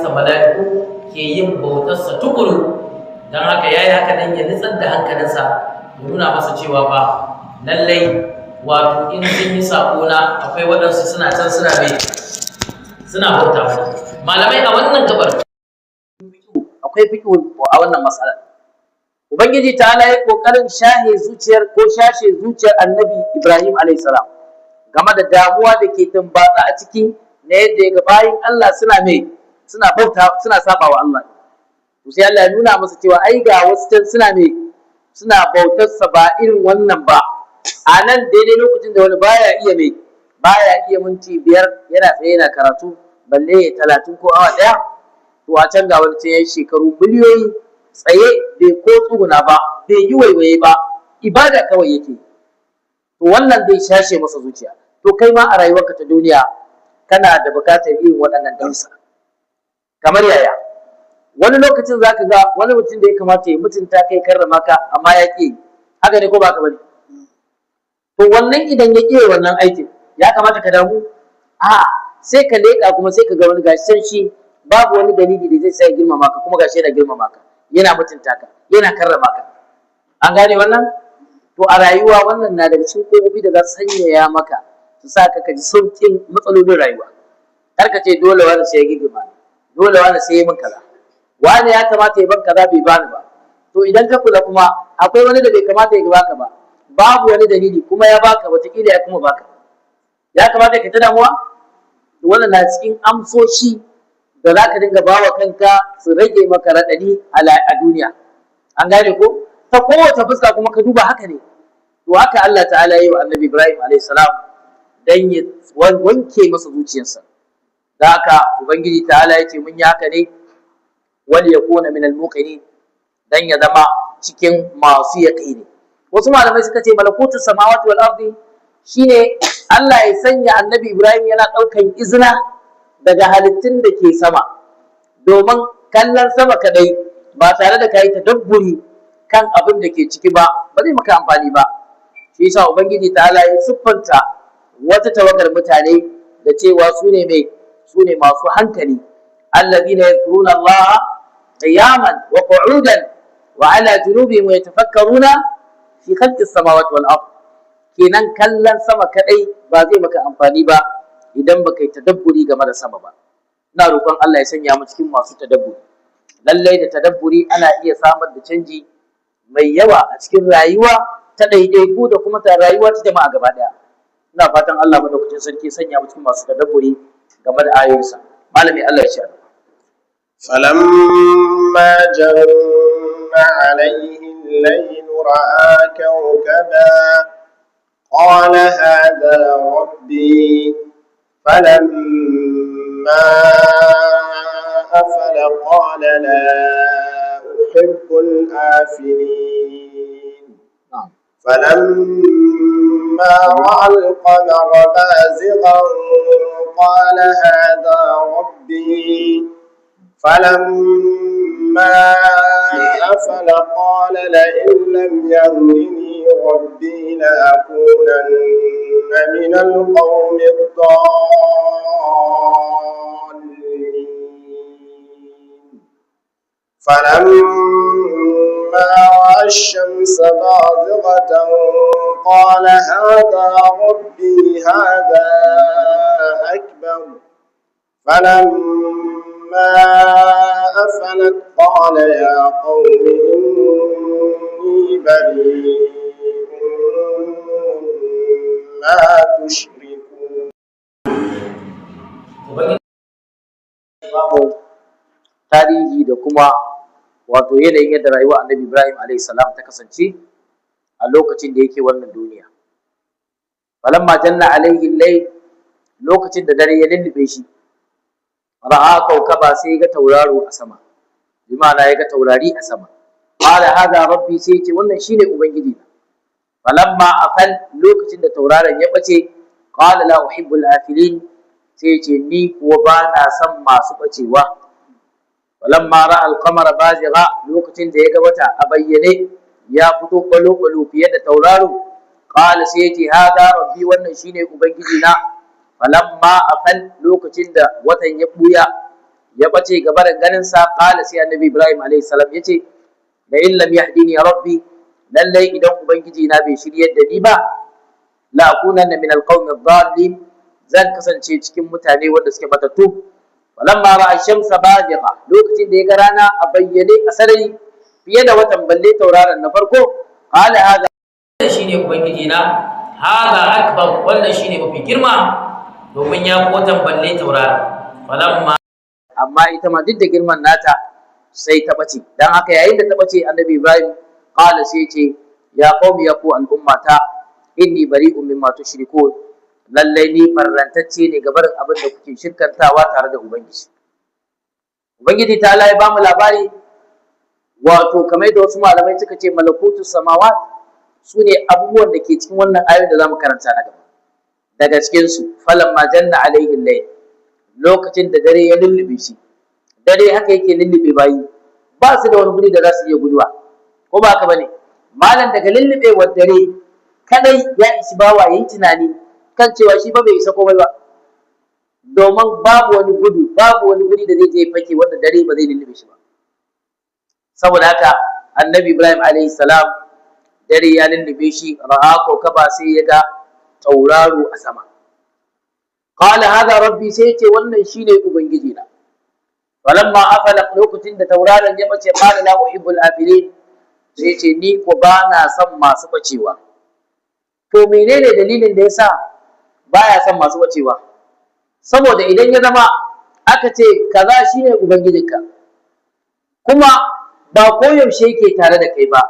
Mala'iku ke yin bautarsa tukuru. Don haka ya yi haka don ya nitsar da hankalinsa, ya nuna masa cewa ba lallai, wato in sun yi saƙona, akwai waɗansu suna can suna mai suna bauta wani. Malamai, a wannan gabar akwai fiƙihu a wannan matsalar. Ubangiji ta yi ƙoƙarin shahe zuciyar ko shashe zuciyar Annabi Ibrahim alayhi salam game da damuwa da ke tumbatsa a ciki na yadda ya ga bayin Allah suna mai suna bauta, suna saba wa Allah. To, sai Allah ya nuna masa cewa ai ga wasu can suna mai suna bautarsa, ba irin wannan ba. A nan daidai lokacin da wani baya iya minti 5 yana tsaye yana karatu, balle ya 30 ko awa 1, to a can ga wani can yayi shekaru miliyoyi tsaye, bai ko tsuguna ba, bai yi waiwaye ba, ibada kawai yake. To, wannan zai shashe masa zuciya. To, kai ma a rayuwarka ta duniya kana da bukatar irin waɗannan darussa. Kamar yaya? Wani lokacin zaka ga wani mutum da ya kamata ya mutunta kai, karrama ka, amma ya ƙi. Haka ne ko ba ka bane? To, wannan idan ya ƙi wannan aikin, ya kamata ka damu? A sai ka leƙa kuma sai ka ga wani gashi can, shi babu wani dalili da zai sa ya girmama ka, kuma gashi yana girmama ka, yana mutunta ka, yana karrama ka. An gane wannan? To, a rayuwa wannan na daga cikin ƙofofi da za su sanyaya maka, su sa ka ji sauƙin matsalolin rayuwa. Kar ka ce dole wani sai ya girmama ni, dole wani sai ya min kaza, wani ya kamata ya ban kaza bai bani ba. To, idan ka kula kuma akwai wani da bai kamata ya baka ba, babu wani dalili, kuma ya baka, wataƙila ya kuma baka. Ya kamata ka ta damuwa? To, wannan na cikin amsoshi da za ka dinga bawa kanka su rage maka raɗaɗi a duniya. An gane ko? Ta kowace fuska kuma ka duba, haka ne. To, haka Allah ta'ala yi wa Annabi Ibrahim alayhi salam dan ya wanke masa zuciyarsa. Da haka Ubangiji ta'ala ya ce mun yi haka ne wal yakuna min al muqinin, dan ya zama cikin masu yaqini. Wasu malamai suka ce malakutus samawati wal ardi shine Allah ya sanya Annabi Ibrahim yana ɗaukan izina daga halittun da ke sama, domin kallon sama kadai ba tare da kayi tadabburi kan abin da ke ciki ba, ba zai maka amfani ba. Shi yasa Ubangiji ta'ala ya siffanta wata tawagar mutane da cewa su ne mai su ne masu hankali: alladhina yadhkuruna Allah qiyaman wa qu'udan wa ala junubihim wa yatafakkaruna fi khalqis samawati wal ard. Kenan kallon sama kadai ba zai maka amfani ba idan baka yi tadabburi game da sama ba. Ina roƙon Allah ya sanya mu cikin masu tadabburi. Lallai da tadabburi ana iya samar da canji mai yawa a cikin rayuwa ta ɗaiɗaiku da kuma ta rayuwa ta jama'a gaba ɗaya. Ina fatan Allah madaukakin sarki sanya mu cikin masu tadabburi game da ayoyinsa. Malami, Allah ya ce: فلما جن عليه الليل رأى كوكبا، قال هذا ربي، فلما أفل قال لا أحب الآفلين. فلما رأى القمر بازغا قال هذا ربي، فلما أفل قال لئن لم يهدني ربي لأكونن من القوم الضالين. فلما رأى الشمس بازغة قال هذا ربي، هذا أكبر، فلما أفلت قال يا قوم إني بريء مما تشركون. Ubangiji bamu tarihi da kuma wato yanayin yadda rayuwar Annabi Ibrahim alayhi salam ta kasance a lokacin da yake wannan duniya. Falamma janna alaihi layl, lokacin da dare ya lullube shi, ra'a kaukaba, sai ga tauraro a sama, bi ma'ana ya ga taurari a sama. Qala hadha rabbi, sai ce wannan shine ubangiji na. Falamma afal, lokacin da tauraron ya bace, qala la uhibbul afilin, sai ce ni kuwa ba na son masu bacewa. Falamma ra'a al-qamara bazigha, lokacin da ya ga wata a bayyane ya fito kwalo-kwalo fiye da tauraro, qala, sai ce hada rabbi, wannan shine ubangiji na. Falamma afal, lokacin da watan ya buya, Ya bace gabarin ganin sa. Qala, sai Annabi Ibrahim alayhi salam yace: "La in lam yahdini rabbi", lallai idan Ubangiji na bai shiryar da ni ba, "la akunanna min alqawmi adh-dhalin", zan kasance cikin mutane wanda suke batattu. Falamma ra'a shamsa bazigha, lokacin da ya ga rana a bayyane a sarari fiye da watan, balle tauraron na farko, qala hadha Shine ubangiji na. Hada akbar, wannan shine mafi girma, domin ya fi watan, balle tauraron. Falamma Amma ita ma duk da girman nata sai ta bace. Dan haka yayin da ta bace, Annabi Ibrahim qala, sai ce: "Ya qaumi", ya ku al'ummata, "inni bari'un mimma tushrikun", lallai ni barrantacce ne ga barin abin da kuke shirkantawa tare da Ubangiji. Ubangiji ta ya bamu labari, wato kamar da wasu malamai suka ce malakutu samawat su ne abubuwan da ke cikin wannan ayoyin da zamu karanta na gaba. Daga cikin su, falamma janna alaihi layl, lokacin da dare ya lullube shi. Dare haka yake lullube bayi, ba su da wani guri da za su iya guduwa, ko ba haka bane, malam? Daga lullubewar dare kadai ya isi bawa yayi tunani kan cewa shi ba bai isa komai ba, domin babu wani gudu, babu wani guri da zai je fake wanda dare ba zai lullube shi ba. Saboda haka Annabi Ibrahim alayhi salam dare ya lullube shi. Ra'a kawkaba, sai ya ga tauraro a sama. Qala hadha rabbi, sai ce wannan shine ubangiji na. Falamma afala, lokacin da tauraron ya bace, qala la uhibbul afilin, sai ce ni ko ba na son masu bacewa. To menene dalilin da yasa baya son masu bacewa? Saboda idan ya zama aka ce kaza shine ubangijinka, kuma ba koyaushe yake tare da kai ba,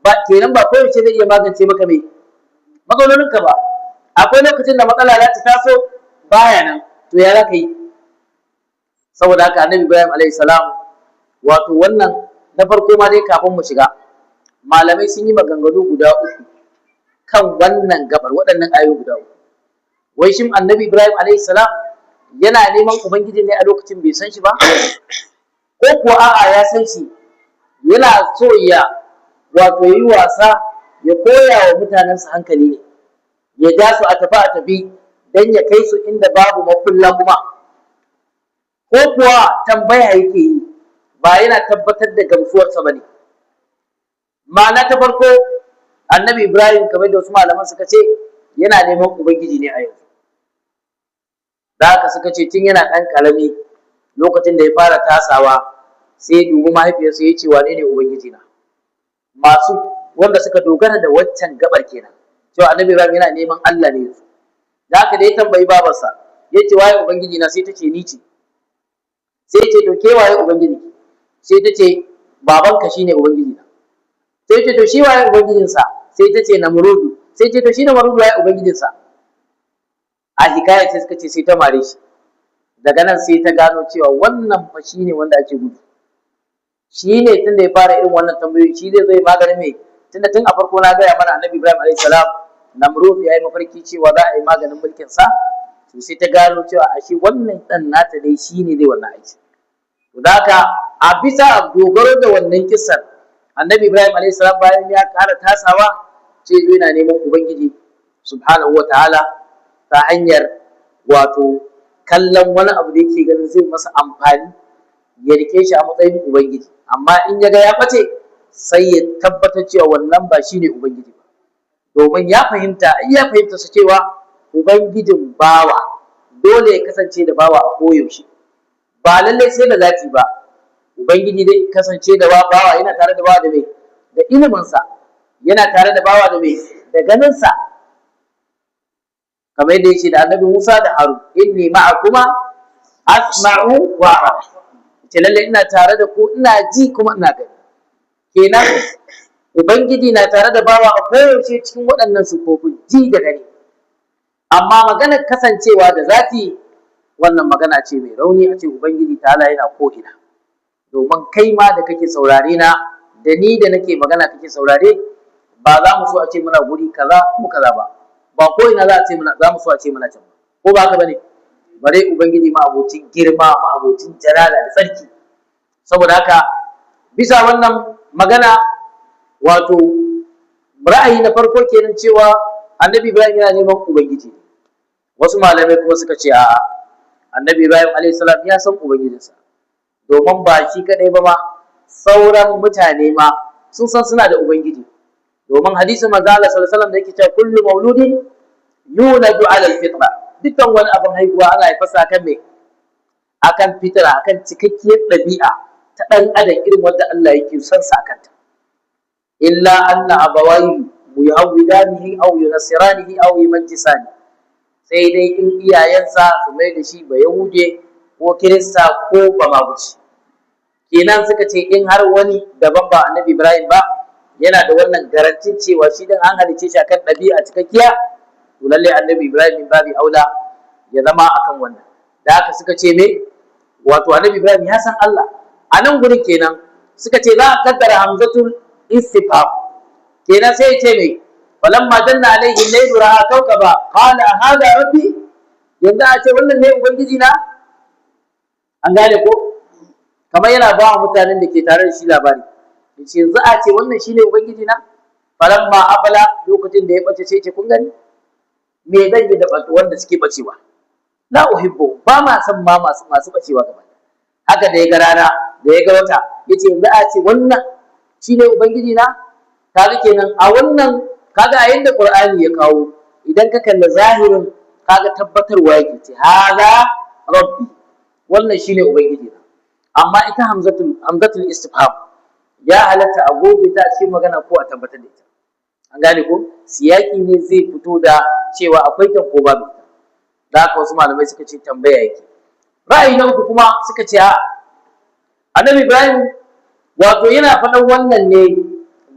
ba kenan ba koyaushe zai iya magance maka mai matsalolinka ba. Akwai lokacin da matsala za ta taso baya nan, to ya za ka yi? Saboda haka Annabi Ibrahim alayhi salam, wato wannan na farko ma dai kafin mu shiga, malamai sun yi maganganu guda uku kan wannan gabar, waɗannan ayoyi guda uku. Wai shin Annabi Ibrahim alayhi salam yana neman Ubangiji ne a lokacin bai san shi ba, ko kuwa a'a, ya san shi, yana so ya wato yi wasa ya koya wa mutanensa hankali ne, ya ja su a tafi a tafi don ya kai su inda babu makulla kuma? Ko kuwa tambaya yake yi, ba yana tabbatar da gamsuwarsa ba ne? Ma'ana ta farko, Annabi Ibrahim, kamar da wasu malaman suka ce, yana neman Ubangiji ne a yanzu. Da haka suka ce tun yana ɗan ƙarami, lokacin da ya fara tasawa, sai ya dubi mahaifiyarsa ya ce: "Wane ne Ubangiji na?" Masu wanda suka dogara da waccan gabar kenan, cewa Annabi Ibrahim yana neman Allah ne yanzu. Da haka da ya tambayi babarsa ya ce: "Waye Ubangiji na?" Sai ta ce: "Ni ce." Sai ce: "To ke waye Ubangiji?" Sai ta ce: "Babanka shine Ubangiji na." Sai ce: "To shi waye ubangijinsa?" Sai ta ce: "Namrudu." Sai ce: "To shi Namrudu waye ubangijinsa?" A hikaya sai suka ce sai ta mare shi. Daga nan sai ta gano cewa wannan fa shine wanda ake gudu, shi ne tunda ya fara irin wannan tambayoyi, shi zai zo ya maganin me? Tunda tun a farko na gaya mana Annabi Ibrahim alayhi salam, Namrud ya yi mafarki cewa za a yi maganin mulkin sa. To sai ta gano cewa ashe wannan dan nata dai shi ne zai wannan aiki. To da haka a bisa dogaro da wannan kissar, Annabi Ibrahim alayhi salam bayan ya ƙara tasawa sai zo yana neman Ubangiji subhanahu wa ta'ala ta hanyar wato kallon wani abu da yake ganin zai masa amfani, ya rike shi a matsayin ubangiji. Amma in ya ga ya ɓace, sai ya tabbatar cewa wannan ba shine ubangiji ba, domin ya fahimta, ya fahimta su cewa ubangijin bawa dole ya kasance da bawa a koyaushe, ba lallai sai da zati ba. Ubangiji zai kasance da bawa, yana tare da bawa da mai da iliminsa, yana tare da bawa da mai da ganinsa, kamar yadda yake da Annabi Musa da Harun: "Inni ma'akuma asma'u wa ara." Ce lalle ina tare da ku, ina ji kuma ina gani. Kenan Ubangiji na tare da bawa a koyaushe cikin waɗannan sifofin ji da gani. Amma maganar kasancewa da zati, wannan magana ce mai rauni, a ce Ubangiji ta'ala yana ko'ina, domin kai ma da kake saurare na, da ni da nake magana kake saurare, ba za mu so a ce muna guri kaza ko kaza ba. Ba ko ina za a ce muna, za mu so a ce muna can ba, ko ba haka bane? Bare Ubangiji ma abocin girma, ma abocin jalala da tsarki. Saboda haka bisa wannan magana, wato ra'ayi na farko kenan, cewa Annabi Ibrahim yana neman Ubangiji. Wasu malamai kuma suka ce a'a, Annabi Ibrahim alayhi salam ya san ubangijinsa. Domin ba shi kadai ba ma, sauran mutane ma sun san suna da ubangiji, domin hadisin manzo Allah sallallahu alaihi wasallam da yake cewa kullu mauludin yuladu ala alfitra, dukkan wani abin haihuwa ana haifarsa akan me? Akan fitra, akan cikakkiyar ɗabi'a ta ɗan adam irin wanda Allah yake son sa akanta, illa anna abawaihi yuhawwidanihi aw yunasiranihi aw yumajjisani, sai dai in iyayensa su mai da shi ba yahude ko kirista ko ba maguci. Kenan suka ce in har wani daban ba Annabi Ibrahim ba yana da wannan garantin cewa shi din an halice shi akan ɗabi'a cikakkiya, to lalle Annabi Ibrahim min babi aula ya zama akan wannan. Da haka suka ce me? Wato Annabi Ibrahim ya san Allah a nan gurin. Kenan suka ce za a kaddara hamzatul istifham. Kenan sai ya ce me? Falamma janna alaihi al-laylu ra'a kawkaba qala hadha rabbi. Yanzu a ce wannan ne ubangiji na? An gane ko? Kamar yana ba wa mutanen da ke tare da shi labari, yace yanzu a ce wannan shine ubangiji na? Falamma afala, lokacin da ya bace, sai ce kun gani, me zan yi da wanda suke bacewa? La uhibbu, ba ma san ma masu bacewa gaba. Haka da ya ga rana, da ya ga wata, yace yanzu a ce wannan shine ubangiji na? Kaga kenan a wannan, kaga a yanda Qur'ani ya kawo, idan ka kalli zahirin, kaga tabbatarwa yake ce hadha rabbi, wannan shine ubangiji na. Amma ita hamzatul istifham ya halatta a goge ta a cikin magana ko a tabbatar da ita. An gane ko? Siyaki ne zai fito da cewa akwai ta ko babu ita. Da haka wasu malamai suka ce tambaya yake. Ra'ayi na uku kuma suka ce a Annabi Ibrahim wato yana faɗan wannan ne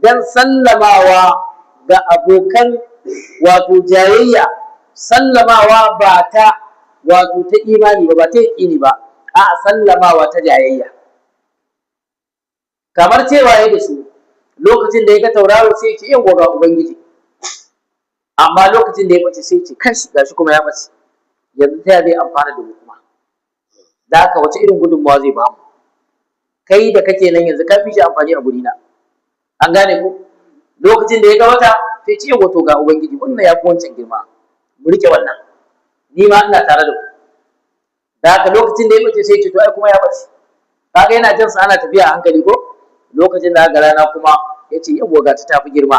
don sallamawa ga abokan wato jayayya, sallamawa ba ta wato ta imani ba, ba ta yaƙini ba, a sallamawa ta jayayya. Kamar cewa ya da su lokacin da ya ga tauraro sai ya ce yawwa, ga ubangiji. Amma lokacin da ya bace sai ya ce kashi, gashi kuma ya bace, yanzu ta zai amfana da mu kuma? Da haka wace irin gudunmawa zai bamu? Kai da kake nan yanzu ka fi shi amfani a gurina. An gane ko? Lokacin da ya ga wata sai ce yawwa, to ga ubangiji, wannan ya fi wancan girma, mu rike wannan, ni ma ina tare da ku. Da haka lokacin da ya bace sai ce to ai kuma ya bace. Kaga yana jin sa ana tafiya a hankali ko? Lokacin da aka rana kuma ya ce yawwa, ga ta tafi girma,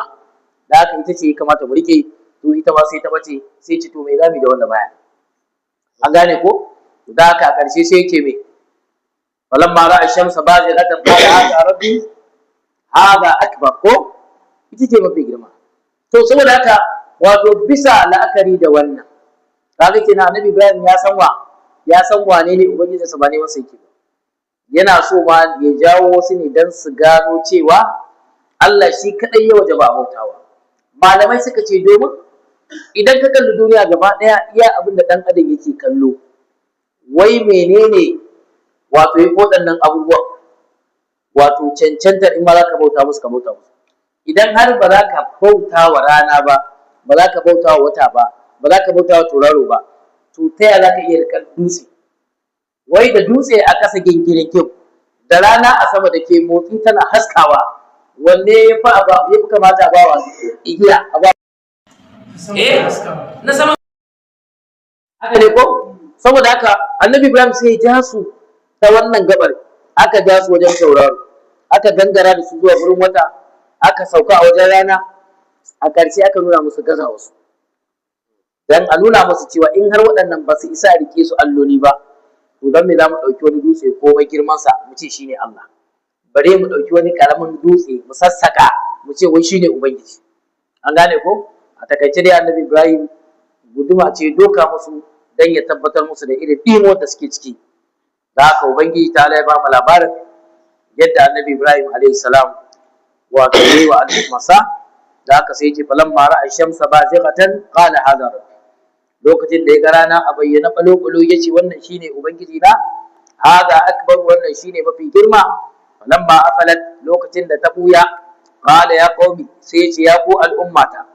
da haka ita ce ya kamata mu rike. To ita ma sai ta bace, sai ce to me zamu da wanda baya? An gane ko? Da haka a ƙarshe sai yake me? Falamma ra'a shamsa bazighatan qala hadha rabbi hadha akbar. Ko ita ce mafi girma. To saboda haka wato bisa la'akari da wannan, kaga kenan Annabi Ibrahim ya san wa ya san wane ne ubangijinsa, ba ne masa yake ba. Yana so ma ya jawo wasu ne don su gano cewa Allah shi kaɗai ya wajaba bautawa. Malamai suka ce domin idan ka kalli duniya gaba ɗaya, iya abin da ɗan adam yake kallo, wai menene wato yi waɗannan abubuwan wato cancantar in ma za ka bauta musu, ka bauta musu? Idan har ba za ka bauta wa rana ba, ba za ka bauta wa wata ba, ba za ka bauta wa tauraro ba, to ta yaya za ka iya riƙar dutse? Wai da dutse a ƙasa gingirin kyau, da rana a sama da ke motsi tana haskawa, wanne ya fi kamata a bawa igiya a ba? Eh, na sama. Haka ne ko? Saboda haka Annabi Ibrahim sai ya ja su ta wannan gabar, aka ja su wajen tauraro, aka gangara da su zuwa wurin wata, aka sauka a wajen rana, a ƙarshe aka nuna musu gaza wasu, dan a nuna musu cewa in har waɗannan ba su isa a rike su alloli ba, to don me za mu ɗauki wani dutse komai girmansa mu ce shine Allah? Bare mu ɗauki wani ƙaramin dutse mu sassaka mu ce wai shine ubangiji. An gane ko? A takaice dai Annabi Ibrahim guduma ce doka musu don ya tabbatar musu da irin ɗimuwar da suke ciki. Da haka Ubangiji ta ya ba mu labarin yadda Annabi Ibrahim alaihi salam wato yi wa al'ummarsa. Da haka sai ce falamma ra'a shamsa bazighatan qala hadha rabbi. Lokacin da ya ga rana a bayyana balo-balo, ya ce wannan shine ubangiji na, hadha akbar, wannan shine mafi girma. Falamma afalat, lokacin da ta buya, qala ya qaumi, sai ya ce ya ku al'ummata,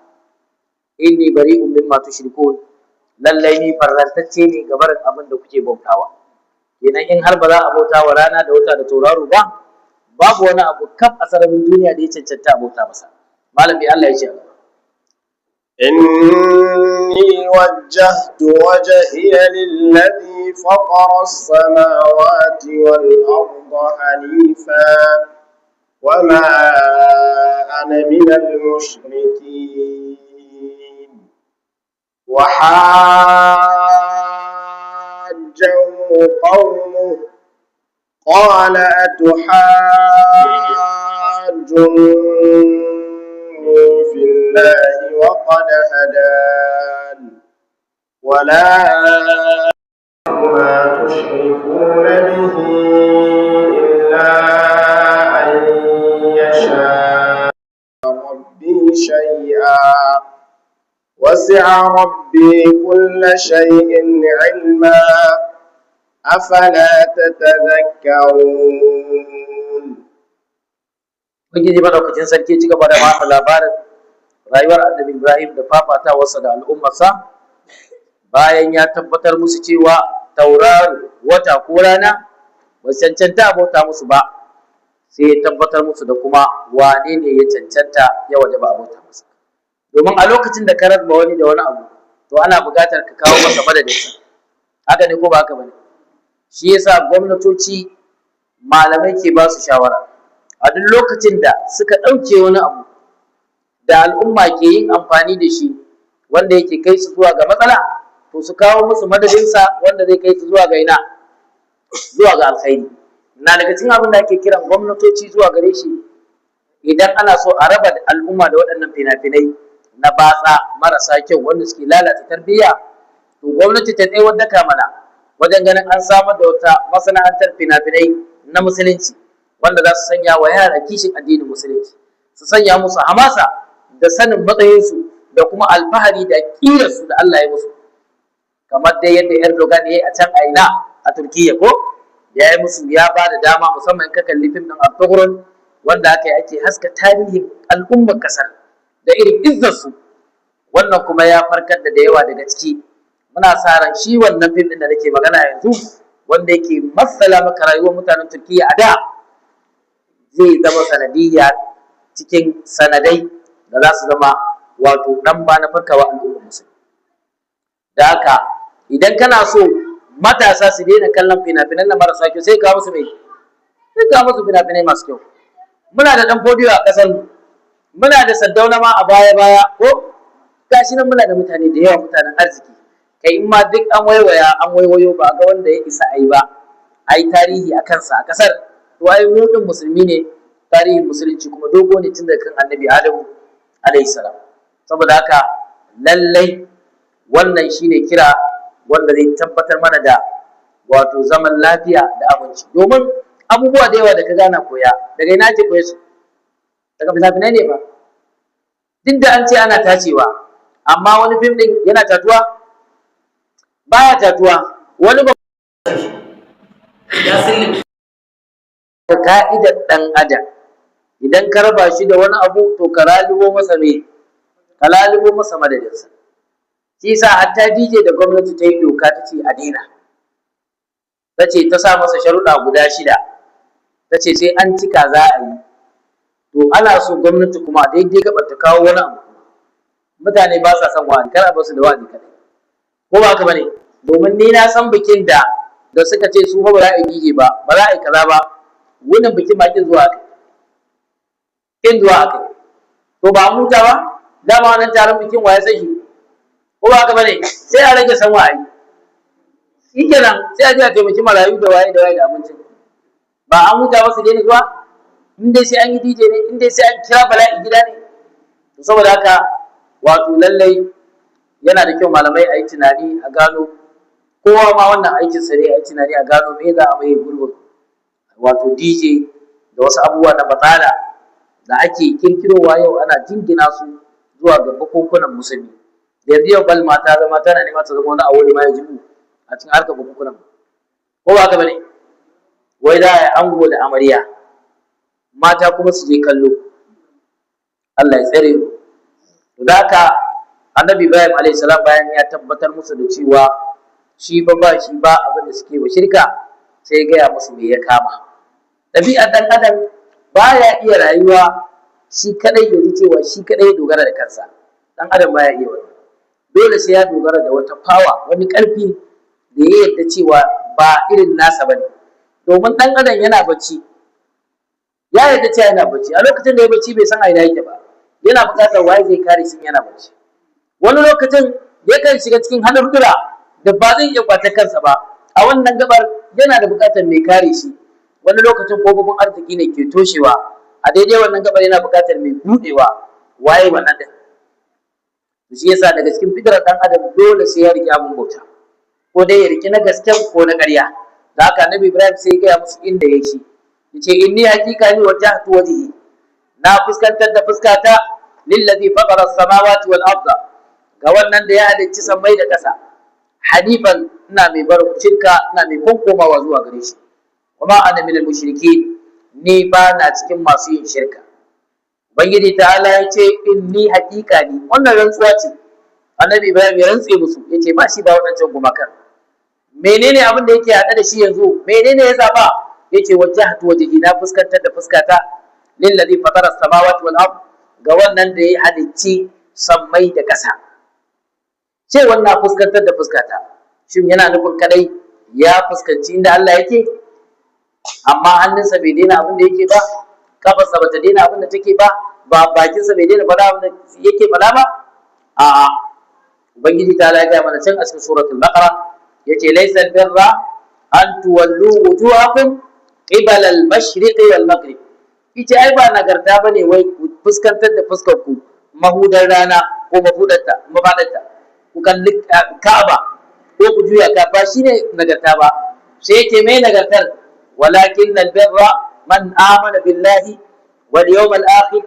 inni bari'un mimma tushrikun, lallai ni farrantacce ne ga barin abin da kuke bautawa. Kenan in har ba za a bauta wa rana da wata da tauraro ba, babu wani abu kaf a sararin duniya da ya cancanta a bauta masa. Malami, Allah ya ce a gaba. إني وجهت وجهي للذي فطر السماوات والأرض حنيفا وما أنا من المشركين. وحاجه قومه قال أتحاجوني في الله وقد هدان ولا ما تشركون به إلا أن يشاء ربي شيئا وسع ربي كل شيء علما أفلا تتذكرون. Ubangiji madaukakin sarki ci gaba da ba mu labarin rayuwar Annabi Ibrahim da fafatawarsa da al'ummarsa bayan ya tabbatar musu cewa tauraro, wata ko rana ba su cancanta a bauta musu ba, sai ya tabbatar musu da kuma wane ne ya cancanta ya wajaba a bauta masa. Domin a lokacin da ka raba wani da wani abu, to ana buƙatar ka kawo masa madadinsa. Haka ne ko ba haka bane? Shi yasa gwamnatoci, malamai ke ba su shawara, a duk lokacin da suka ɗauke wani abu da al'umma ke yin amfani da shi wanda yake kai su zuwa ga matsala, to su kawo musu madadinsa wanda zai kai su zuwa ga ina? Zuwa ga alkhairi. Na daga cikin abin da ake kiran gwamnatoci zuwa gare shi, idan ana so a raba al'umma da waɗannan fina-finai na batsa marasa kyau wanda suke lalata tarbiyya, to gwamnati ta tsayar daka mana wajen ganin an samar da wata masana'antar fina-finai na musulunci wanda za su sanya wa yara kishin addinin musulunci, su sanya musu hamasa da sanin matsayinsu da kuma alfahari da ƙirarsu da Allah ya musu, kamar dai yadda Erdogan ya yi a can a ina, a Turkiyya ko ya yi musu, ya ba da dama, musamman in ka kalli fim ɗin Ertugrul wanda aka yi ake haska tarihin al'ummar ƙasar da irin izzarsu. Wannan kuma ya farkar da yawa daga ciki. Muna sa ran shi wannan fim ɗin da nake magana yanzu, wanda yake matsala maka rayuwar mutanen Turkiyya a da, zai zama sanadiyya cikin sanadai da za su zama wato ɗan ba na farkawa al'ummar musulmi. Da haka idan kana so matasa su daina kallon fina-finan na marasa kyau, sai ka musu mai, sai ka musu fina-finai masu kyau. Muna da ɗan fodiyo a ƙasar mu, muna da Saddauna ma a baya-baya ko gashi nan, muna da mutane da yawa, mutanen arziki. Kai, in ma duk an waiwaya an waiwayo ba a ga wanda ya isa a yi ba, a yi tarihi a kansa a ƙasar, to ai mu ɗin musulmi ne, tarihin musulunci kuma dogo ne tun daga kan Annabi Adamu alaihi salam. Saboda haka lallai wannan shine kira wanda zai tabbatar mana da wato zaman lafiya da aminci, domin abubuwa da yawa da ka gana koya daga ina ake koya su? Daga fina-finai ne ba. Duk da an ce ana tacewa, amma wani fim ɗin yana tatuwa, baya tatuwa, wani ba. Ya sillim. Ka'idar ɗan adam, idan ka raba shi da wani abu, to ka lalubo masa me? Ka lalubo masa madadinsa. Shi yasa hatta DJ da gwamnati ta yi doka ta ce a daina, ta ce ta sa masa sharuɗa guda shida, ta ce sai an cika za a yi. To ana so gwamnati kuma a daidai gaɓar ta kawo wani abu. Mutane ba sa son wa'azi, kar a basu da wa'azi kaɗai, ko ba haka bane? Domin ni na san bikin da da suka ce su fa ba za a yi DJ ba, ba za a yi kaza ba, wannan bikin ma kin zuwa akai, kin zuwa akai. To ba an huta ba? Dama wannan taron bikin wa ya san shi? Ko ba haka bane? Sai a rage san wa'ayi, shikenan, sai a je a taimaki marayu da waye da waye da abincin. Ba an huta ba su daina zuwa, in dai sai an yi DJ ne, in dai sai an kira bala'i gida ne. To saboda haka wato lallai yana da kyau malamai a yi tunani a gano, kowa ma wannan aikin sa ne, a yi tunani a gano me za a mai gurbin wato DJ da wasu abubuwa na batsala da ake kirkirowa yau ana jingina su zuwa ga bukunkunan musulmi. Da yanzu yau balma ta zama tana nema ta zama wani abu da ma ya jibu a cikin harkar bukunkunan, ko ba haka bane? Wai za a yi ango da amarya, mata kuma su je kallo. Allah ya tsare mu. To da haka Annabi Ibrahim alayhi salam, bayan ya tabbatar musu da cewa shi ba ba shi ba abin da suke wa shirka, sai ya gaya musu me ya kama. Ɗabi'ar ɗan adam baya iya rayuwa shi kadai, ya ji cewa shi kadai ya dogara da kansa. Dan adam baya iya wannan. Dole sai ya dogara da wata fawa, wani ƙarfi da ya yarda cewa ba irin nasa bane. Domin ɗan adam yana bacci, ya yarda cewa yana bacci. A lokacin da ya bacci, bai san a ina yake ba, yana buƙatar waye zai kare shi yana bacci. Wani lokacin yakan shiga cikin haɗurɗura da ba zai iya kwatar kansa ba. A wannan gabar yana da buƙatar mai kare shi. Wani lokacin kofofin arziki ne ke toshewa. A daidai wannan gabar yana buƙatar mai buɗewa. Waye wannan ɗin? Shi yasa daga cikin fitrar ɗan adam, dole sai ya riƙe abin bauta, ko dai ya riƙe na gasken ko na ƙarya. Da haka Annabi Ibrahim sai ya gaya musu inda ya shi, yace: "Inni, hakika ni, wajjahtu wajhi, na fuskantar da fuskata, lillazi fatara samawati wal arda, ga wannan da ya halicci sammai da ƙasa, hanifan, ina mai barin shirka, ina mai konkomawa zuwa gare shi. Wa ma ana minal mushrikin, ni ba na cikin masu yin shirka." Ubangiji Ta'ala ya ce: "Inni, haƙiƙa ni." Wannan rantsuwa ce. Annabi Ibrahim ya rantse musu, ya ce ba shi ba waɗancan gumakan. Menene abin da yake haɗe da shi yanzu? Menene ya zaɓa? Ya ce: "Wajjahtu wajhi, na fuskantar da fuskata, lillazi fatara samawati wal ard, ga wannan da ya halicci sammai da ƙasa." Ce wannan fuskantar da fuskata, shin yana nufin kadai ya fuskanci inda Allah yake, amma hannunsa bai daina abin da yake ba, kafarsa bata daina abin da take ba, ba bakinsa bai daina faɗa abin da yake faɗa ba? A'a. Ubangiji ta gaya mana can a cikin Suratul Baqara, yace: "Laysa birra an tuwallu wujuhakum qibala al-mashriqi wal maghrib." Yace ai ba nagarta bane wai ku fuskantar da fuskar ku mahudar rana ko mafudarta, mafadarta, ku kalli Ka'aba ko ku juya ka, ba shine nagarta ba. Sai yake mai nagartar: "Walakin albirra man amana billahi wal yawmal akhir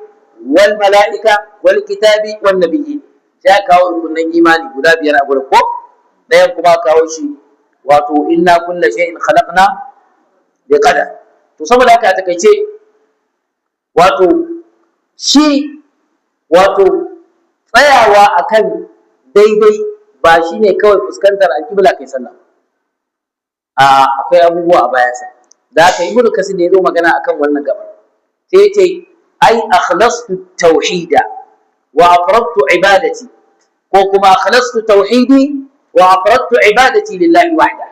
wal mala'ika wal kitabi wan nabiyyin." Sai aka kawo rukunin imani guda biyar a gurin, ko ɗayan kuma kawo shi, wato "inna kulla shay'in khalaqna bi qadar". To, saboda haka a takaice, wato shi wato tsayawa akan daidai ba shine kawai fuskantar alƙibla kai sallah. A akwai abubuwa a bayansa. Da haka Ibnu Kasir da ya zo magana akan wannan gabar, sai ya ce: "Ai akhlastu tauhida wa afradtu ibadati, ko kuma akhlastu tauhidi wa afradtu ibadati lillahi wahda.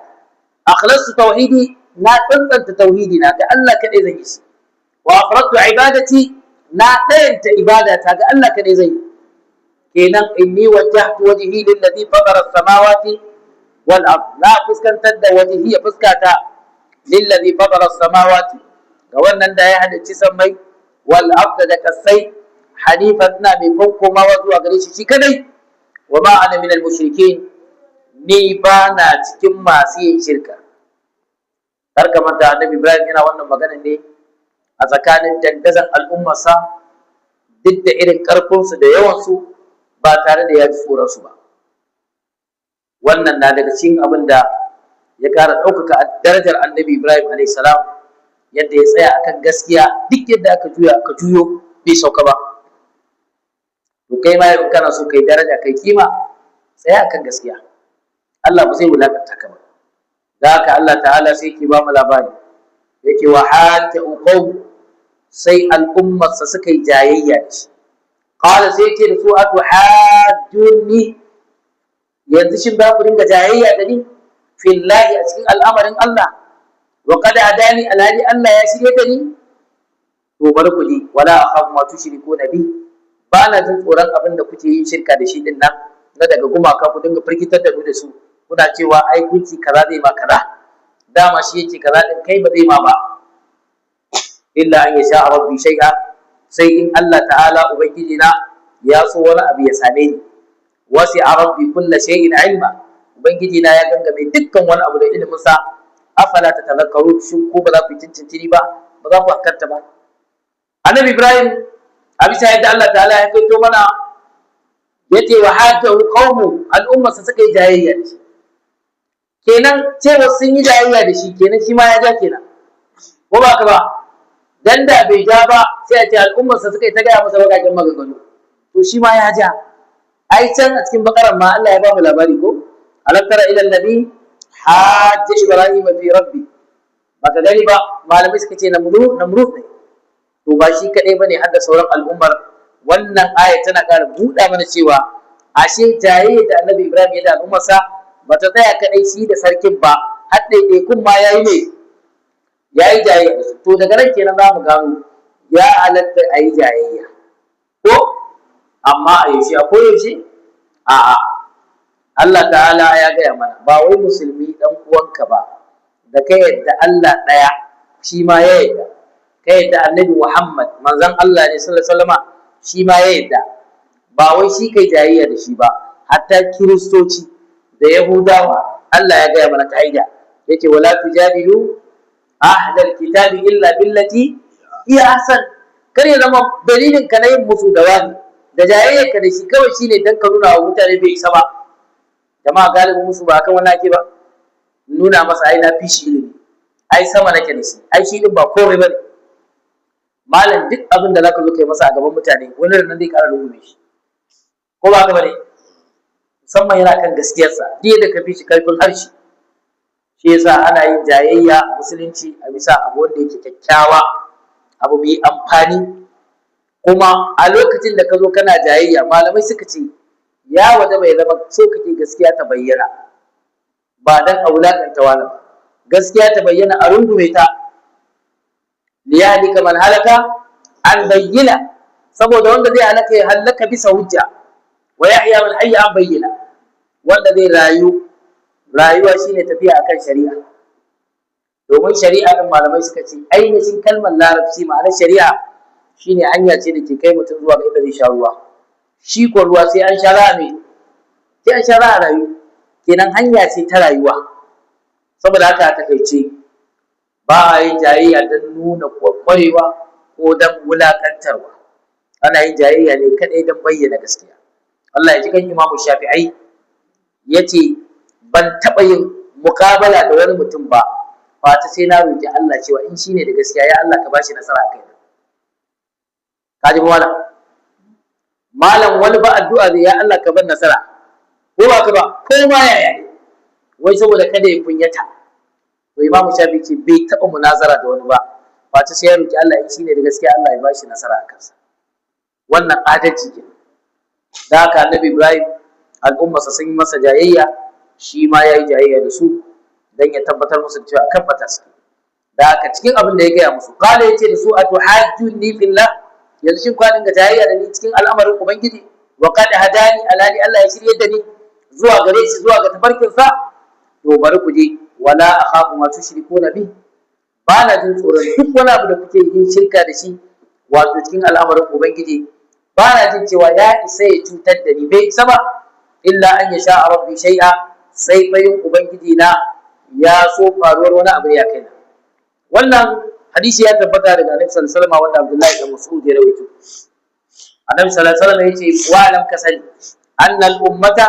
Akhlastu tauhidi, na tsantsanta tauhidi na ga Allah kadai zan yi shi, wa afradtu ibadati, na ɗayanta ibadata ga Allah kadai zan yi." Kenan "inni wajjahtu wajhi lillazi fatara samawati wal ard", na fuskantar da wajhi, ya fuskata, lillazi fatara samawati, ga wannan da ya halicci sammai, wal ard, da kasai, hanifan, ina mai komawa zuwa gare shi shi kadai. Wa ma ana minal mushrikin, ni ba na cikin masu yin shirka. Kar ka manta, Annabi Ibrahim yana wannan magana ne a tsakanin dandazon al'ummarsa, duk da irin ƙarfinsu da yawansu, ba tare da ya ji tsoronsu ba. Wannan na daga cikin abin da ya ƙara ɗaukaka darajar Annabi Ibrahim alayhi salam, yadda ya tsaya akan gaskiya, duk yadda aka juya aka juyo bai sauka ba. To, kai ma in kana so kai daraja, kai kima, tsaya akan gaskiya, Allah ba zai wulakanta ka ba. Da haka Allah Ta'ala sai yake ba mu labari, yake: "Wa hajja qawm", sai al'ummarsa suka yi jayayya da shi. Qala, sai yake da su: "Atuhajjuni", yanzu shin ba ku dinga jayayya da ni, fillahi, a cikin al'amarin Allah, wa qad hadani, alhali Allah ya shirye da ni? To, bari ku ji, wala akhafu ma tushrikuna bi, ba na jin tsoron abin da kuke yin shirka da shi din nan na daga gumaka. Ku dinga firgitar da mu da su, kuna cewa ai gunki kaza zai ma kaza, dama shi yake kaza din, kai ba zai ma ba. Illa an yasha rabbi shay'a, sai in Allah Ta'ala ubangiji na ya so wani abu ya same ni. Wasi'a rabbi kulla shay'in ilma, ubangiji na ya gangame dukkan wani abu da ilimin sa. Afala tatadhakkarun, shin ko ba za ku yi tintintini ba, ba za ku hankalta ba?" Annabi Ibrahim, a bisa yadda Allah Ta'ala ya kaito mana, yace: "Wa hajjahu qaumu", al'ummarsa suka yi jayayya da shi. Kenan cewa sun yi jayayya da shi, kenan shi ma ya ja kenan, ko ba ka ba? Dan da bai ja ba, sai a ce al'ummarsa suka yi ta gaya masa bakakin maganganu. To, shi ma ya ja. Ai can a cikin Bakaran ma Allah ya ba mu labari ko: "Alam tara ila alladhi hajja Ibrahim fi rabbi". Baka gani ba? Malamai suka ce Namrud, Namrud ne. To, ba shi kadai bane, har da sauran al'ummar Wannan aya tana ƙara buɗa mana cewa ashe jayayya da Annabi Ibrahim ya da al'ummarsa ba ta tsaya kaɗai shi da sarkin ba, har ɗaiɗaikun ma ya yi ne, ya yi jayayya da su. To daga nan kenan za mu gano ya halatta a yi jayayya ko, amma a yaushe, a koyaushe? A'a. Allah ta'ala ya gaya mana, ba wai musulmi ɗan uwanka ba da ka yadda Allah ɗaya, shi ma ya yadda, ka yadda Annabi Muhammad manzon Allah ne sallallahu alaihi wasallama, shi ma ya yadda, ba wai shi kai jayayya da shi ba, hatta Kiristoci da Yahudawa Allah ya gaya mana ka'ida, yace: "Wala tujadilu ahlal kitabi illa billati hiya ahsan." Kar ya zama dalilin ka na yin musu da wani da jayayyar ka da shi kawai shine dan ka nuna wa mutane bai isa ba. Jama'a, galibin musu ba akan wannan ake ba, nuna masa ai na fi shi ilimi, ai sama nake da shi, ai shi din ba komai bane. Malam, duk abin da zaka zo kai masa a gaban mutane, wani nan zai ƙara rungume shi, ko ba haka bane? Musamman yana kan gaskiyarsa, duk yadda ka fi shi karfin harshe. Shi yasa ana yin jayayya a musulunci a bisa abu wanda yake kyakkyawa, abu mai amfani. Kuma a lokacin da ka zo kana jayayya, malamai suka ce ya waje bai zama so kake gaskiya ta bayyana, ba dan a wulakanta wani ba, gaskiya ta bayyana, a rungume ta. "Liyahlika man halaka an bayyina", saboda wanda zai halaka ya halaka bisa hujja, "wa yahya man hayya an bayyina". Wanda zai rayu, rayuwa shine tafiya akan shari'a. Domin shari'a din, malamai suka ce ainihin kalmar Larabci, ma'anar shari'a shine hanya ce da ke kai mutum zuwa ga inda zai sha ruwa. Shi ko ruwa sai an sha za a me, sai an sha za a rayu. Kenan hanya ce ta rayuwa. Saboda haka a takaice, ba a yin jayayya don nuna kwarewa ko don wulakantarwa, ana yin jayayya ne kaɗai don bayyana gaskiya. Allah ya ji kan Imamu Shafi'i, ya ce: "Ban taɓa yin muƙabala da wani mutum ba fata sai na roƙi Allah cewa in shine da gaskiya, ya Allah ka bashi nasara a kaina." Ka ji malam? Malam, wani ba addu'a zai, "Ya Allah ka bar nasara", ko ba ka ba, ko ma yaya ne, wai saboda kada ya kunyata. To Imamu Shafi ce bai taɓa munazara da wani ba fata sai ya roƙi Allah, in shine da gaskiya, Allah ya bashi nasara a kansa. Wannan adalci kenan. Da haka Annabi Ibrahim, al'ummarsa sun yi masa jayayya, shi ma ya yi jayayya da su don ya tabbatar musu da cewa kan bata suke. Da haka cikin abin da ya gaya musu, kala, ya ce da su: "Atuhajjuni fillah", yanzu shin kwa dinga jayayya da ni cikin al'amarin Ubangiji? "Wa qad hadani", alali Allah ya shirye da ni zuwa gare shi, zuwa ga tafarkin sa. To bari ku je: "Wala akhafu ma tushrikuna bi", ba na jin tsoron duk wani abu da kuke yin shirka da shi, wato cikin al'amarin Ubangiji ba na jin cewa ya isa ya cutar da ni, bai isa ba. "Illa an yasha rabbi shay'a", sai fa yin Ubangiji na ya so faruwar wani abu ya kaina. Wannan hadisi ya tabbata daga Annabi sallallahu alaihi wasallam, wanda Abdullahi da Mas'ud ya rawaito. Annabi sallallahu alaihi wasallam yace: "Wa alam", ka sani, "anna al ummata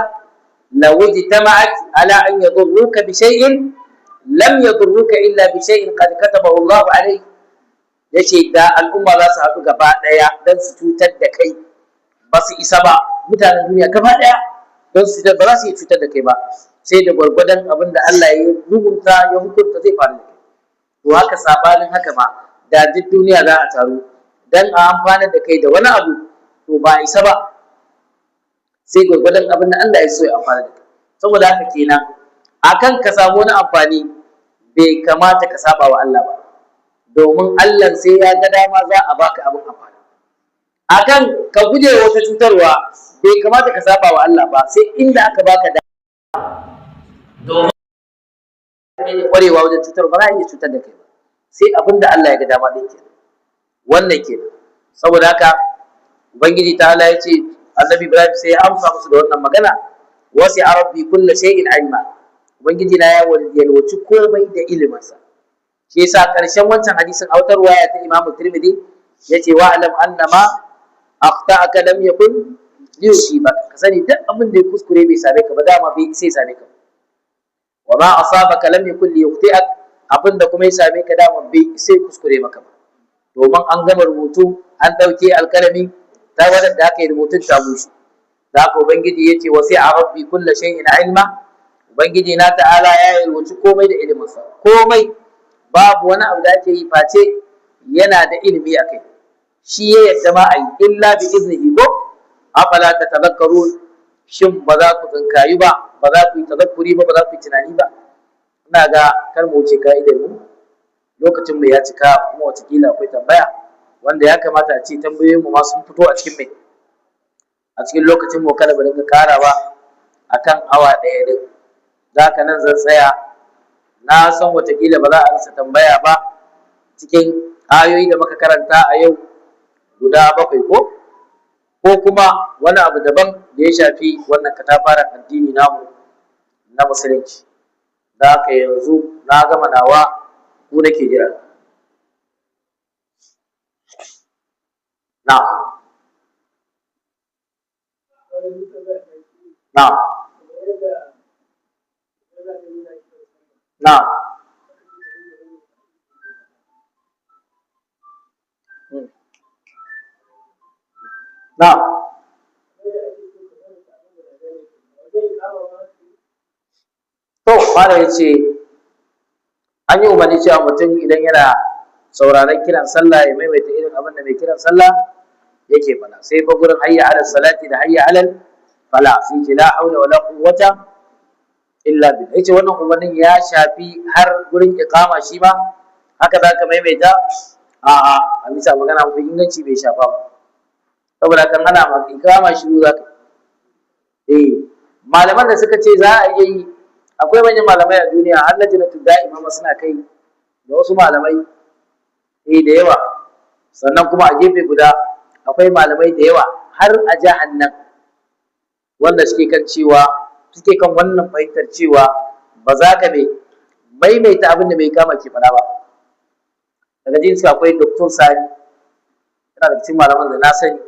law ijtama'at ala an yadurruka bi shay'in, lam yadurruka illa bi shay'in qad katabahu Allah alayk." Yace da al'umma za su haɗu gaba ɗaya don su cutar da kai, ba su isa ba, mutanen duniya gaba ɗaya don su ba za su iya cutar da kai ba, sai da gwargwadon abin da Allah ya rubuta, ya hukunta zai faru da kai. To haka sabanin haka ma, da duk duniya za a taru dan a amfanar da kai da wani abu, to ba isa ba, sai gwargwadon abin da Allah ya so ya amfana da kai. Saboda haka kenan, akan ka samu wani amfani, bai kamata ka saba wa Allah ba, domin Allah sai ya ga dama za a baka abin amfani. Akan ka guje wata cutarwa, bai kamata ka saba wa Allah ba, sai inda aka baka da Domin kwarewa wajen cutarwa, ba za a iya cutar da kai ba, sai abin da Allah ya ga dama din kenan. Wannan kenan. Saboda haka Ubangiji ta Allah ya ce Annabi Ibrahim sai ya amsa musu da wannan magana: "Wasi'a rabbi kulla shay'in ilma", Ubangiji na ya yalwaci komai da iliminsa. Shi yasa karshen wancan hadisin, a wata ruwaya ta Imam Tirmidhi, yace: "Wa alam annama akhta'aka lam yakun liyusibaka", ka sani duk abin da ya kuskure bai same ka ba, dama bai sai same ka. "Wa ma asabaka lam yakun liyukhti'ak", abin da kuma ya same ka, dama bai sai kuskure maka ba, domin an gama rubutu, an ɗauke alkalami, ta wadda da aka yi rubutun ta bushe. Da haka Ubangiji ya ce: "Wasi'a rabbi kulla shay'in ilma", Ubangiji na ta'ala ya yalwaci komai da iliminsa. Komai, babu wani abu da ake yi face yana da ilimi a kai. Shi ya yadda ma a yi illa bi iznihi ko. Afala tatadhakkarun, shin ba za ku tsinkayi ba, ba za ku yi tazakkuri ba, ba za ku yi tunani ba? Ina ga kar mu wuce ka'idar mu, lokacin mu ya cika, kuma watakila akwai tambaya wanda ya kamata a ce tambayoyin mu ma sun fito a cikin mai a cikin lokacin mu, kada mu dinga karawa akan awa ɗaya din. Za ka nan zan tsaya. Na san watakila ba za a rasa tambaya ba cikin ayoyi da muka karanta a yau guda 7, ko kuma wani abu daban da ya shafi wannan katafaren addini namu na musulunci. Da haka yanzu na gama nawa, ku nake jira. Na na na na. To, malam ya ce an yi umarni cewa mutum idan yana sauraron kiran sallah ya maimaita irin abin da mai kiran sallah yake faɗa. Sai fa gurin hayya alal salati da hayya alal fala, sai ce la haula wala quwwata illa billah. Yace wannan umarnin ya shafi har gurin iqama shi ma haka za ka maimaita? A'a, a bisa magana mafi inganci bai shafa ba, saboda kan ana ma iqama shi za ka. Malaman da suka ce za a iya yi, akwai manyan malamai a duniya, har lajnatu da'ima ma suna kai da wasu malamai da yawa. Sannan kuma a gefe guda akwai malamai da yawa har a jihar nan wanda suke kan cewa, suke kan wannan fahimtar cewa ba za ka mai maimaita abin da mai kama ke faɗa ba. Daga jinsu akwai Dr. Sani, yana da cikin malaman da na sani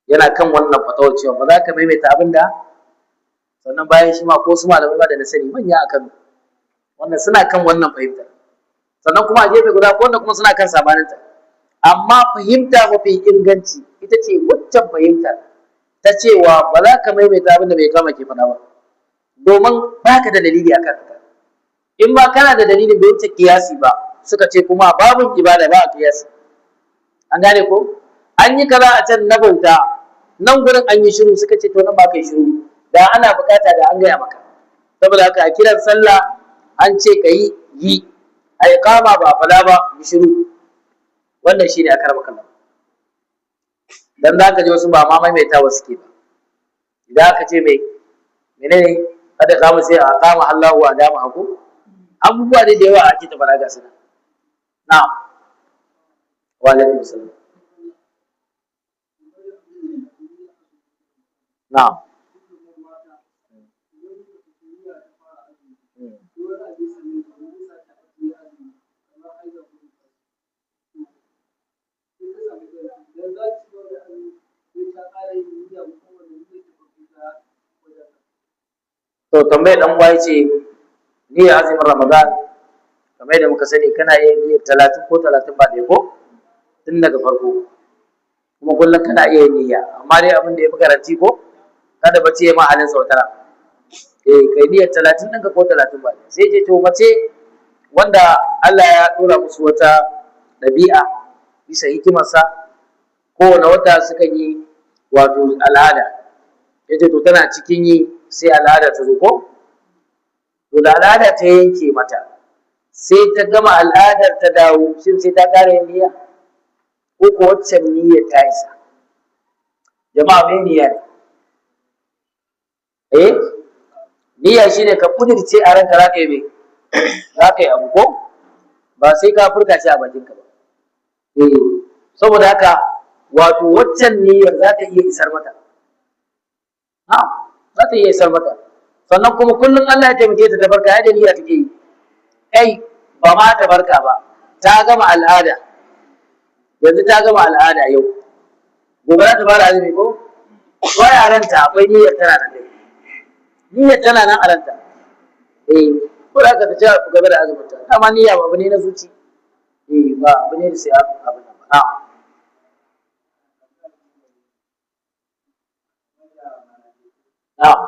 yana kan wannan fatawar cewa ba za ka maimaita abin da. Sannan bayan shi ma ko su malamai ba da na sani manya a Kano wannan suna kan wannan fahimtar. Sannan kuma a gefe guda ko wanda kuma suna kan sabaninta. Amma fahimta mafi inganci ita ce waccan fahimtar ta cewa ba za ka maimaita abin da bai kama ke faɗa ba, domin ba ka da dalili akan haka. In ba kana da dalilin bai wuce kiyasi ba, suka ce kuma babun ibada ba a kiyasi. An gane ko? An yi kaza a can na bauta, nan gurin an yi shiru, suka ce to nan ba ka yi shiru, da ana bukata da an gaya maka. Saboda haka a kiran sallah an ce ka yi yi, a iqama ba fada ba, yi shiru. Wannan shine a karba kallon dan za ka ji wasu ba ma maimaita wasu ke ba. Idan aka ce mai menene kada kama sai a kama Allahu a dama aku abubuwa da yawa ake ta fara ga suna. Na'am, wa alaikum salam. Na'am. To, tambayar dan uwa yace niyyar azumin Ramadan, kamar yadda muka sani kana iya niyyar 30 ko 30 ba ɗaya ko tun daga farko, kuma kullum kana iya yin niyya, amma dai abin da ya fi garanti ko kada bacci ya ma halin sautara, kai niyyar 30 ɗinka ko 30 ba ɗaya. Sai ce to mace wanda Allah ya ɗora musu wata ɗabi'a bisa hikimarsa, kowane wata suka yi wato al'ada, yace to tana cikin yi sai al'ada ta zo ko? To da al'ada ta yanke mata sai ta gama al'adar ta dawo, shin sai ta ƙara yin niyya ko ko waccan niyyar ta isa? Jama'a, mai niyya ne? Niyya shine ka kudirce a ranka za ka yi mai za ka yi abu ko ba sai ka furta shi a bakinka ba. Saboda haka wato waccan niyyar za ta iya isar mata. Na'am, za ta iya isar mata. Sannan kuma kullum Allah ya taimake ta ta farka, ya da niyya take yi. Kai ba ma ta farka ba, ta gama al'ada. Yanzu ta gama al'ada yau. Gobe za ta fara azumi ko? Wai a ranta akwai niyyar tana nan dai. Niyyar tana nan a ranta. Ko da aka ta ci gaba da azumin ta. Dama niyya ba abu ne na zuci. Ba abu ne da sai abu nan ba. Na'am. Na'am.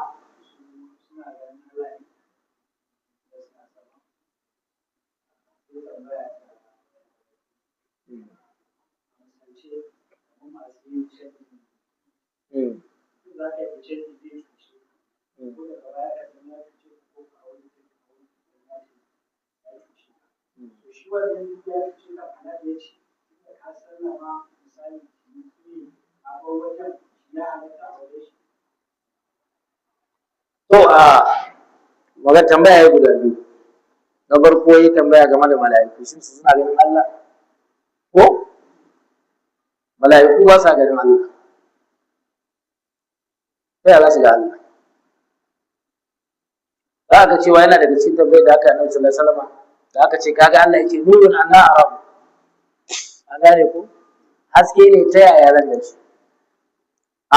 Canji zai cuce ka, ko daga baya ka san ya cuce ka, ko ka wani kai ka wani ya ce ya cuce ka. To shi wannan ya cuce ka halal ya ci, tunda ka sallama, misali ciniki ne a bar wajen, ya halatta a wajen shi? To, a maga tambaya ya guda biyu. Na farko ya tambaya game da mala'iku, shin su suna ganin Allah? Ko mala'iku ba sa ganin Allah? Ta yaya za su ga Allah? Za ka cewa yana daga cikin tambayar da aka yi Annabi sallallahu alaihi wasallam, da aka ce kaga Allah, yake nurun anna arahu. An gane ko? Haske ne, ta yaya zan gan shi?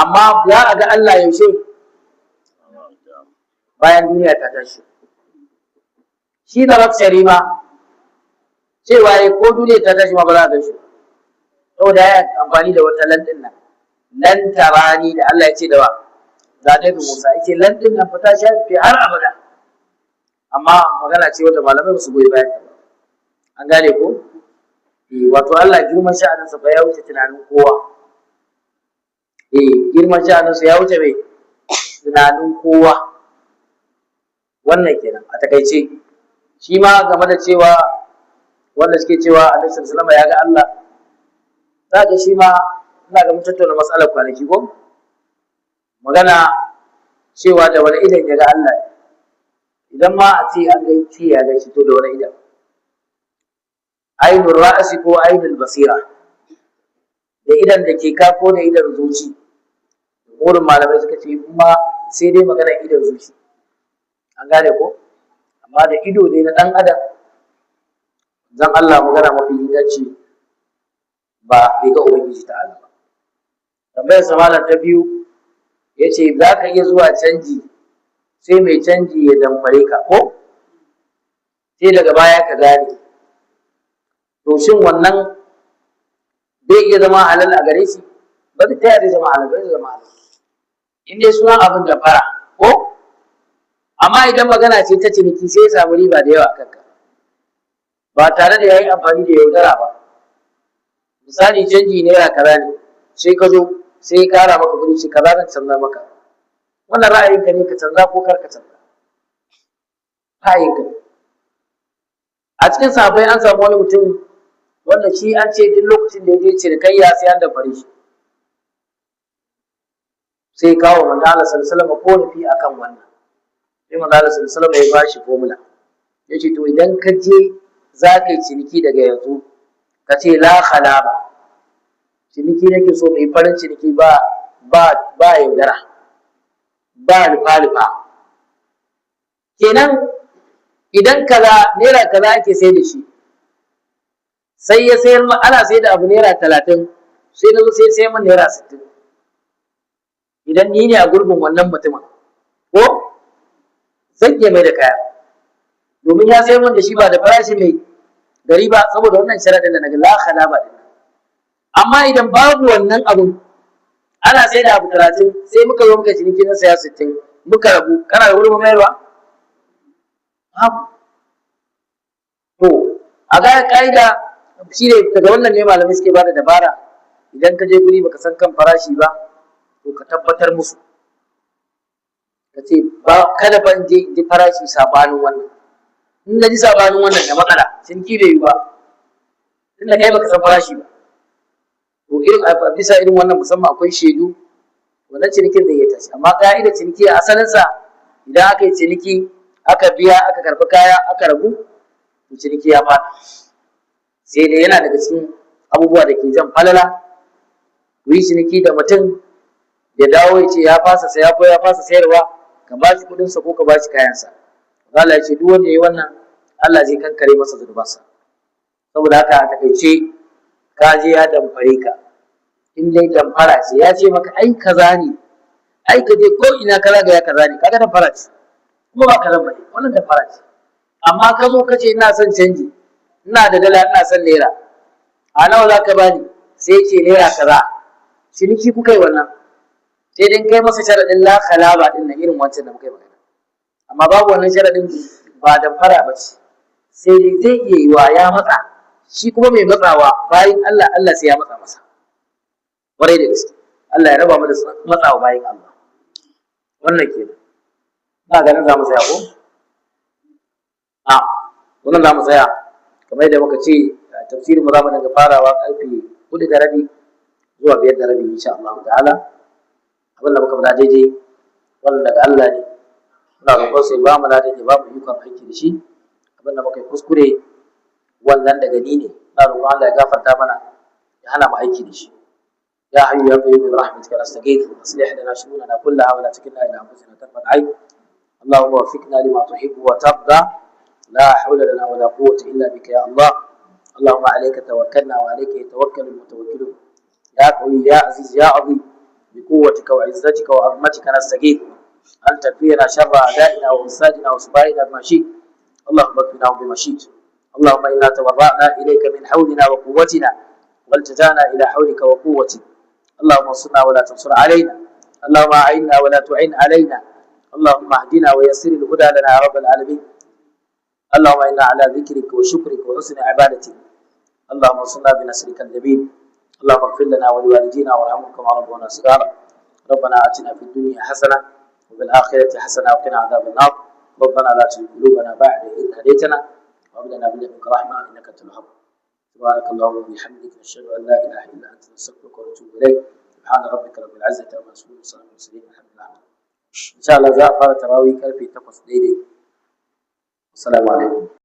Amma za a ga Allah yaushe? Bayan duniya ta tashi. Shi da Bakshari ma cewa ya ko duniya ta tashi ma ba za a gan shi ba, saboda ya amfani da wata lan din nan, lan tarani, da Allah ya ce da wa da Annabi Musa, yace lan din nan fa ta shafe har abada. Amma magana ce wanda malamai ba su goyi bayan ta ba. An gane ko? Eh, wato Allah girman sha'aninsa fa ya wuce tunanin kowa. Eh, girman sha'aninsa ya wuce mai tunanin kowa. Wannan kenan a takaice. Shi ma game da cewa wanda suke cewa Annabi sallallahu alaihi wasallam ya ga Allah, za ka shi ma ina ga mun tattauna matsalar kwanaki ko, magana cewa da wani idan ya ga Allah. Idan ma a ce an ga ce ya ga shi, to da wani idan? Ainul ra'si ko ainul basira? Da idan da ke ka ko da idan zuci? Wurin malamai suka ce kuma sai dai magana idan zuci. An gane ko? Amma da ido ne na ɗan adam, zan Allah, magana mafi inganci ba bai ga Ubangiji ta Allah ba. Tambayar sa ta biyu, ya ce za ka iya zuwa canji, sai mai canji ya damfare ka, ko sai daga baya ka gane. To shin wannan zai iya zama halal a gare shi? Ba zai. Ta zai zama halal? Ba zai zama halal in dai sunan abin da fara ko. Amma idan magana ce ta ciniki, sai ya samu riba da yawa a kanka ba tare da ya yi amfani da yaudara ba. Misali, canji naira kaza ne, sai ka zo sai ya kara maka kuɗi, sai kaza zan canza maka. Wannan ra'ayinka ne, ka canza ko kar ka canza, ra'ayinka ne. A cikin sahabbai an samu wani mutum wanda shi an ce duk lokacin da ya je cinikayya sai an damfare shi. Sai kawo manzo Allah sallallahu alaihi wasallam korafi akan wannan. Sai manzo Allah sallallahu alaihi wasallam ya bashi formula, yace to idan ka je za ka yi ciniki daga yanzu, ka ce la khalaba, ciniki nake so mai farin ciniki, ba yaudara, ba rufa rufa. Kenan idan kaza naira kaza ake sai da shi, sai ya sayar, ana sai da abu naira 30, sai na zo sai sai min naira 60. Idan ni ne a gurbin wannan mutumin, ko zan iya mai da kaya, domin ya sayar min da shi ba da farashi mai gari ba, saboda wannan sharaɗin da naga la khalaba din. Amma idan babu wannan abun, ana sai da abu 30, sai muka zo muka ciniki, na saya 60, muka rabu, kana da wurin mayarwa? Babu. To a ga ka'ida shi ne, daga wannan ne malamai suke bada dabara: idan ka je guri baka san kan farashi ba, to ka tabbatar musu, ka ce ba kada ban je in ji farashi sabanin wannan. In na ji sabanin wannan da matsala, ciniki bai yi ba, tunda kai baka san farashi ba. To irin a bisa irin wannan, musamman akwai shaidu, wannan cinikin zai iya tashi. Amma ka'idar ciniki a asalinsa, idan aka yi ciniki, aka biya, aka karɓi kaya, aka rabu, to ciniki ya faɗi. Sai dai yana daga cikin abubuwa da ke jan falala, ku yi ciniki da mutum, ya dawo ya ce ya fasa saya ko ya fasa sayarwa, ka ba shi kuɗinsa ko ka ba shi kayansa. Allah ya ce duk wanda ya yi wannan, Allah zai kankare masa zunubansa. Saboda haka a takaice, ka je ya damfare ka, in dai damfara ce, ya ce maka ai kaza ne, ai ka je ko ina ka zagaya kaza ne, kaga damfara ce, kuma ba kaza bane, wannan damfara ce. Amma ka zo ka ce ina son canji, ina da dala, ina son naira, a nawa za ka bani? Sai ce naira kaza. Ciniki kuka yi wannan, sai dai kai masa sharaɗin la khalaba din nan, irin wancan da muka yi magana. Amma babu wannan sharaɗin, ba damfara ba ce. Sai dai zai iya yiwa ya matsa, shi kuma mai matsawa bayan Allah, Allah sai ya matsa masa ƙwarai da gaske. Allah ya raba mu da matsawa bayan Allah. Wannan kenan. Ina ganin za mu tsaya ko? A wannan za mu tsaya. Kamar yadda muka ce, tafsirin mu za mu dinga farawa karfe 4:30 zuwa 5:30, insha Allah ta'ala. Abin da muka faɗa daidai, wannan daga Allah ne, muna roƙon sai ba mu ladan, ya ba mu ikon aiki da shi. Abin da muka yi kuskure, wannan daga ni ne, muna roƙon Allah ya gafarta mana, ya hana mu aiki da shi. يا حي يا قيوم، برحمتك نستغيث، اصلح لنا شؤوننا كلها ولا تكلنا الى انفسنا طرفة عين. اللهم وفقنا لما تحب وترضى، لا حول لنا ولا قوة إلا بك يا الله. اللهم عليك توكلنا وعليك يتوكل المتوكلون. يا قوي يا عزيز يا عظيم، بقوتك وعزتك وعظمتك نستغيث أن تكفينا شر أعدائنا وحسادنا وسبائنا بما شئت. اللهم اكفناهم بما شئت. اللهم إنا تبرأنا إليك من حولنا وقوتنا والتجانا إلى حولك وقوتك. اللهم انصرنا ولا تنصر علينا. اللهم أعنا ولا تعن علينا. اللهم اهدنا ويسر الهدى لنا يا رب العالمين. اللهم إنا على ذكرك وشكرك وحسن عبادتك. اللهم انصرنا بنصرك الجميل. اللهم اغفر لنا ولوالدينا وارحمهم كما ربونا صغارا. ربنا آتنا في الدنيا حسنة وفي الآخرة حسنة وقنا عذاب النار. ربنا لا تزغ قلوبنا بعد إذ هديتنا وهب لنا من لدنك رحمة إنك أنت الوهاب. سبحانك اللهم وبحمدك، نشهد أن لا إله إلا أنت، نستغفرك ونتوب إليك. سبحان ربك رب العزة عما يصفون، وسلام على المرسلين، والحمد لله. إن شاء الله za a fara tarawih karfe 8 daidai. Assalamu alaikum.